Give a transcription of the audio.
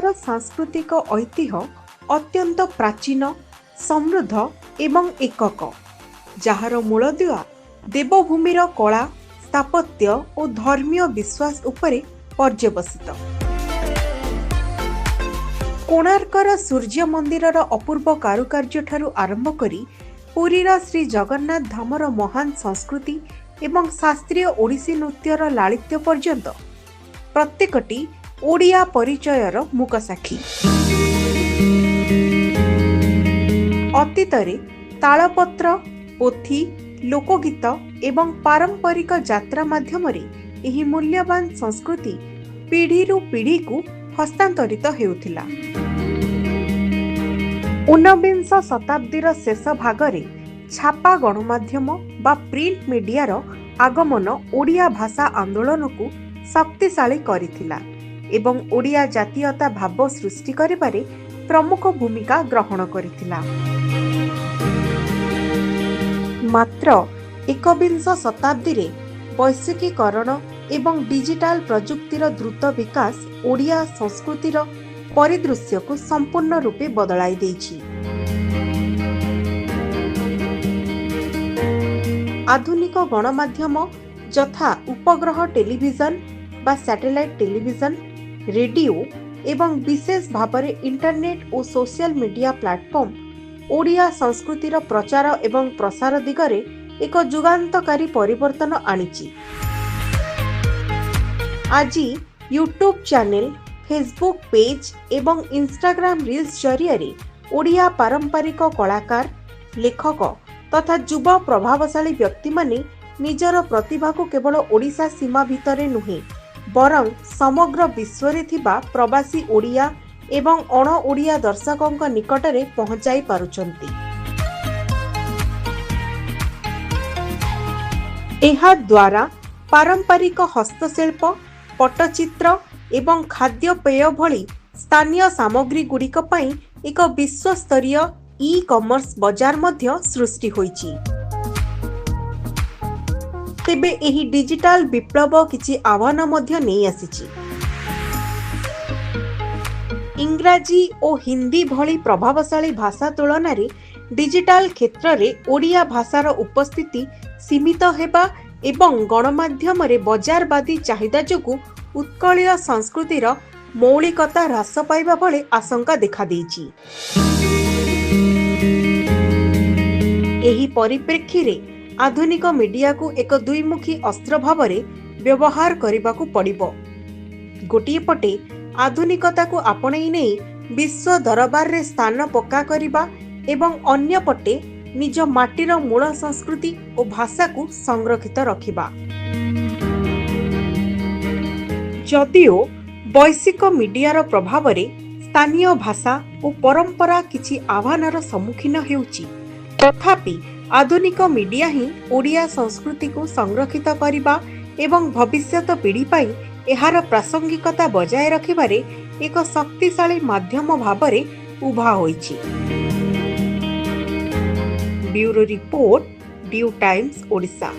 ଓଡ଼ିଶାର ସାଂସ୍କୃତିକ ଐତିହ୍ୟ ଅତ୍ୟନ୍ତ ପ୍ରାଚୀନ, ସମୃଦ୍ଧ ଏବଂ ଏକକ, ଯାହାର ମୂଳଦୁଆ ଦେବଭୂମିର କଳା, ସ୍ଥାପତ୍ୟ ଓ ଧର୍ମୀୟ ବିଶ୍ୱାସ ଉପରେ ପର୍ଯ୍ୟବସିତ। କୋଣାର୍କର ସୂର୍ଯ୍ୟ ମନ୍ଦିରର ଅପୂର୍ବ କାରୁକାର୍ଯ୍ୟଠାରୁ ଆରମ୍ଭ କରି ପୁରୀର ଶ୍ରୀ ଜଗନ୍ନାଥ ଧାମର ମହାନ ସଂସ୍କୃତି ଏବଂ ଶାସ୍ତ୍ରୀୟ ଓଡ଼ିଶୀ ନୃତ୍ୟର ଲାଳିତ୍ୟ ପର୍ଯ୍ୟନ୍ତ ପ୍ରତ୍ୟେକଟି ଓଡ଼ିଆ ପରିଚୟର ମୂକସାକ୍ଷୀ। ଅତୀତରେ ତାଳପତ୍ର, ପୋଥି, ଲୋକଗୀତ ଏବଂ ପାରମ୍ପରିକ ଯାତ୍ରା ମାଧ୍ୟମରେ ଏହି ମୂଲ୍ୟବାନ ସଂସ୍କୃତି ପିଢ଼ିରୁ ପିଢ଼ିକୁ ହସ୍ତାନ୍ତରିତ ହେଉଥିଲା। ଊନବିଂଶ ଶତାବ୍ଦୀର ଶେଷ ଭାଗରେ ଛାପା ଗଣମାଧ୍ୟମ ବା ପ୍ରିଣ୍ଟ ମିଡିଆର ଆଗମନ ଓଡ଼ିଆ ଭାଷା ଆନ୍ଦୋଳନକୁ ଶକ୍ତିଶାଳୀ କରିଥିଲା ଏବଂ ଓଡ଼ିଆ ଜାତୀୟତା ଭାବ ସୃଷ୍ଟି କରିବାରେ ପ୍ରମୁଖ ଭୂମିକା ଗ୍ରହଣ କରିଥିଲା। ମାତ୍ର ଏକବିଂଶ ଶତାବ୍ଦୀରେ ବୈଶ୍ୱିକୀକରଣ ଏବଂ ଡିଜିଟାଲ ପ୍ରଯୁକ୍ତିର ଦ୍ରୁତ ବିକାଶ ଓଡ଼ିଆ ସଂସ୍କୃତିର ପରିଦୃଶ୍ୟକୁ ସମ୍ପୂର୍ଣ୍ଣ ରୂପେ ବଦଳାଇ ଦେଇଛି। ଆଧୁନିକ ଗଣମାଧ୍ୟମ ଯଥା ଉପଗ୍ରହ ଟେଲିଭିଜନ ବା ସ୍ୟାଟେଲାଇଟ୍ ଟେଲିଭିଜନ, ରେଡିଓ ଏବଂ ବିଶେଷ ଭାବରେ ଇଣ୍ଟରନେଟ୍ ଓ ସୋସିଆଲ ମିଡିଆ ପ୍ଲାଟଫର୍ମ ଓଡ଼ିଆ ସଂସ୍କୃତିର ପ୍ରଚାର ଏବଂ ପ୍ରସାର ଦିଗରେ ଏକ ଯୁଗାନ୍ତକାରୀ ପରିବର୍ତ୍ତନ ଆଣିଛି। ଆଜି ୟୁଟ୍ୟୁବ୍ ଚ୍ୟାନେଲ, ଫେସବୁକ୍ ପେଜ୍ ଏବଂ ଇନଷ୍ଟାଗ୍ରାମ ରିଲ୍ସ ଜରିଆରେ ଓଡ଼ିଆ ପାରମ୍ପରିକ କଳାକାର, ଲେଖକ ତଥା ଯୁବ ପ୍ରଭାବଶାଳୀ ବ୍ୟକ୍ତିମାନେ ନିଜର ପ୍ରତିଭାକୁ କେବଳ ଓଡ଼ିଶା ସୀମା ଭିତରେ ନୁହେଁ, ବରଂ ସମଗ୍ର ବିଶ୍ୱରେ ଥିବା ପ୍ରବାସୀ ଓଡ଼ିଆ ଏବଂ ଅଣ ଓଡ଼ିଆ ଦର୍ଶକଙ୍କ ନିକଟରେ ପହଞ୍ଚାଇ ପାରୁଛନ୍ତି। ଏହାଦ୍ୱାରା ପାରମ୍ପରିକ ହସ୍ତଶିଳ୍ପ, ପଟ୍ଟଚିତ୍ର ଏବଂ ଖାଦ୍ୟପେୟ ଭଳି ସ୍ଥାନୀୟ ସାମଗ୍ରୀଗୁଡ଼ିକ ପାଇଁ ଏକ ବିଶ୍ୱସ୍ତରୀୟ ଇ କମର୍ସ ବଜାର ମଧ୍ୟ ସୃଷ୍ଟି ହୋଇଛି। ତେବେ ଏହି ଡିଜିଟାଲ ବିପ୍ଳବ କିଛି ଆହ୍ୱାନ ମଧ୍ୟ ନେଇ ଆସିଛି। ଇଂରାଜୀ ଓ ହିନ୍ଦୀ ଭଳି ପ୍ରଭାବଶାଳୀ ଭାଷା ତୁଳନାରେ ଡିଜିଟାଲ କ୍ଷେତ୍ରରେ ଓଡ଼ିଆ ଭାଷାର ଉପସ୍ଥିତି ସୀମିତ ହେବା ଏବଂ ଗଣମାଧ୍ୟମରେ ବଜାରବାଦୀ ଚାହିଦା ଯୋଗୁଁ ଉତ୍କଳୀୟ ସଂସ୍କୃତିର ମୌଳିକତା ହ୍ରାସ ପାଇବା ଭଳି ଆଶଙ୍କା ଦେଖାଦେଇଛି। ଏହି ପରିପ୍ରେକ୍ଷୀରେ ଆଧୁନିକ ମିଡିଆକୁ ଏକ ଦ୍ୱିମୁଖୀ ଅସ୍ତ୍ର ଭାବରେ ବ୍ୟବହାର କରିବାକୁ ପଡ଼ିବ। ଗୋଟିଏ ପଟେ ଆଧୁନିକତାକୁ ଆପଣେଇ ନେଇ ବିଶ୍ୱ ଦରବାରରେ ସ୍ଥାନ ପକ୍କା କରିବା ଏବଂ ଅନ୍ୟପଟେ ନିଜ ମାଟିର ମୂଳ ସଂସ୍କୃତି ଓ ଭାଷାକୁ ସଂରକ୍ଷିତ ରଖିବା। ଯଦିଓ ବୈଶ୍ୱିକ ମିଡିଆର ପ୍ରଭାବରେ ସ୍ଥାନୀୟ ଭାଷା ଓ ପରମ୍ପରା କିଛି ଆହ୍ୱାନର ସମ୍ମୁଖୀନ ହେଉଛି, ତଥାପି ଆଧୁନିକ ମିଡିଆ ହିଁ ଓଡ଼ିଆ ସଂସ୍କୃତିକୁ ସଂରକ୍ଷିତ କରିବା ଏବଂ ଭବିଷ୍ୟତ ପିଢ଼ି ପାଇଁ ଏହାର ପ୍ରାସଙ୍ଗିକତା ବଜାୟ ରଖିବାରେ ଏକ ଶକ୍ତିଶାଳୀ ମାଧ୍ୟମ ଭାବରେ ଉଭା ହୋଇଛି। Bureau report, Dew Times Odisha.